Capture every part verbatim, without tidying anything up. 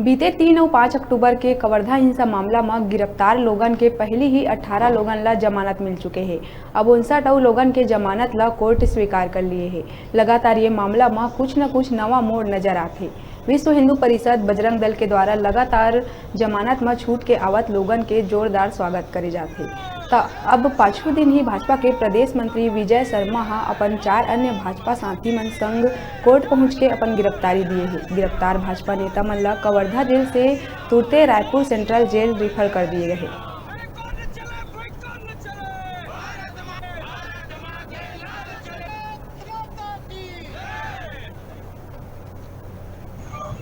बीते तीन अउ पाँच अक्टूबर के कवर्धा हिंसा मामला म गिरफ्तार लोगन के पहिली ही अठारह लोगन ल जमानत मिल चुके हे। अब उनसठ अउ लोगन के जमानत ल कोर्ट स्वीकार कर लिए हे। लगातार ये मामला म कुछ न कुछ नवा मोड़ नजर आथे। विश्व हिंदू परिषद बजरंग दल के द्वारा लगातार जमानत म छूट के आवत लोगन के जोरदार स्वागत करे जाथे। त अब पाछू दिन ही भाजपा के प्रदेश मंत्री विजय शर्मा ह अपन चार अन्य भाजपा साथी मन संग कोर्ट पहुंच के अपन गिरफ्तारी दिए हे। गिरफ्तार भाजपा नेता मन ल कवर्धा जेल से तुरते रायपुर सेंट्रल जेल रिफर कर दिए गए हे।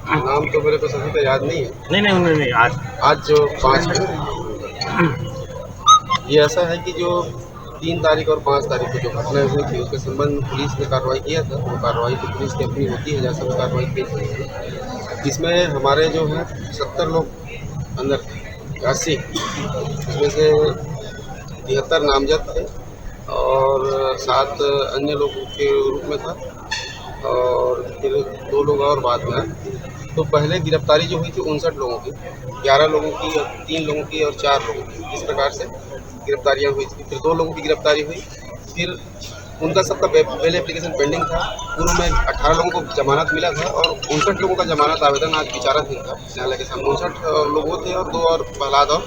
नाम तो मेरे को सभी का याद नहीं है। नहीं नहीं नहीं नहीं आज आज जो पाँच है, ये ऐसा है कि जो तीन तारीख और पाँच तारीख को जो घटनाएं हुई थी, उसके संबंध में पुलिस ने कार्रवाई किया था। वो कार्रवाई तो पुलिस की अपनी होती है, जैसा वो कार्रवाई की थी। इसमें हमारे जो है सत्तर लोग अंदर थे, अस्सी, इसमें से तिहत्तर नामजद थे और सात अन्य लोगों के रूप में था और फिर दो लोग और बाद में आए। तो पहले गिरफ्तारी जो हुई थी उनसठ लोगों की, ग्यारह लोगों की और तीन लोगों की और चार लोगों की, इस प्रकार से गिरफ्तारियां हुई थी। फिर दो लोगों की गिरफ्तारी हुई, फिर उनका सबका बे-, बेल एप्लीकेशन पेंडिंग था। पूर्व में अठारह लोगों को जमानत मिला था और उनसठ लोगों का जमानत आवेदन आज विचाराधीन था न्यायालय के सामने। उनसठ लोग वो थे और दो और प्रहलाद और